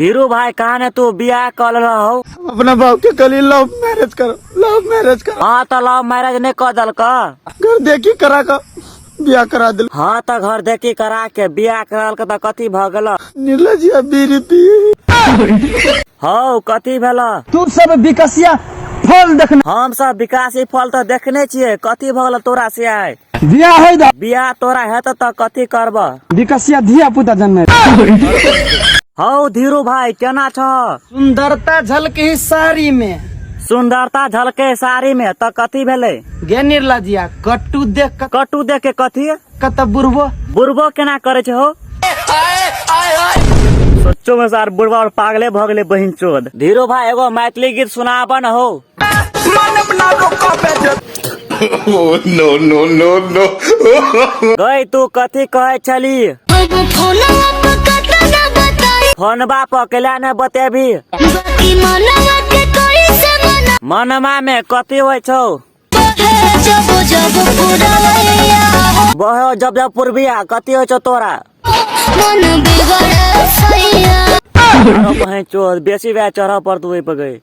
धीरू भाई कहा ने तू बियाह कर रहो? अपना बाप के कली लव मैरिज करो, लव मैरिज करो। हाँ तो लव मैरिज नहीं कर दल का? घर देखी करा का बियाह करा दिल। हाँ तो घर देखी करा के बियाह करल के तो कथी भ गेल? निर्लजिया बीड़ी पी। हौ कथी भेल? तू सब विकसिया फल देखने। हम सब विकासी फल तो देखने छियै, कथी भ गेल तोरा से आय? बियाह होय दा। बियाह तोरा हेत त कथी करब? विकसिया धिया पुता जन्मे। हौ धीरू भाई केना छ? सुंदरता झलके साड़ी में। सुंदरता झलके साड़ी में त कथी भेलै? गे निर्लजिया कट्टू देख के। कट्टू देख के कथी? कत बुढ़बो। बुढ़बो केना करे छै हो? सच्चो में सार बुढ़बा और पागले भ गेलै बहिन चोद। धीरू भाई एगो मैथिली गीत सुनाबन हो। No, no, no, no. गई तू कथी कहै छली? फोनबा पर केला ने बतेबी? मनमा में कथी होइ छौ? बहे जब जब पूर्बिया कथी होइ छौ तोरा? बहन चोद बेसी वएह चढ़ पड़तौ ओहि पर गई।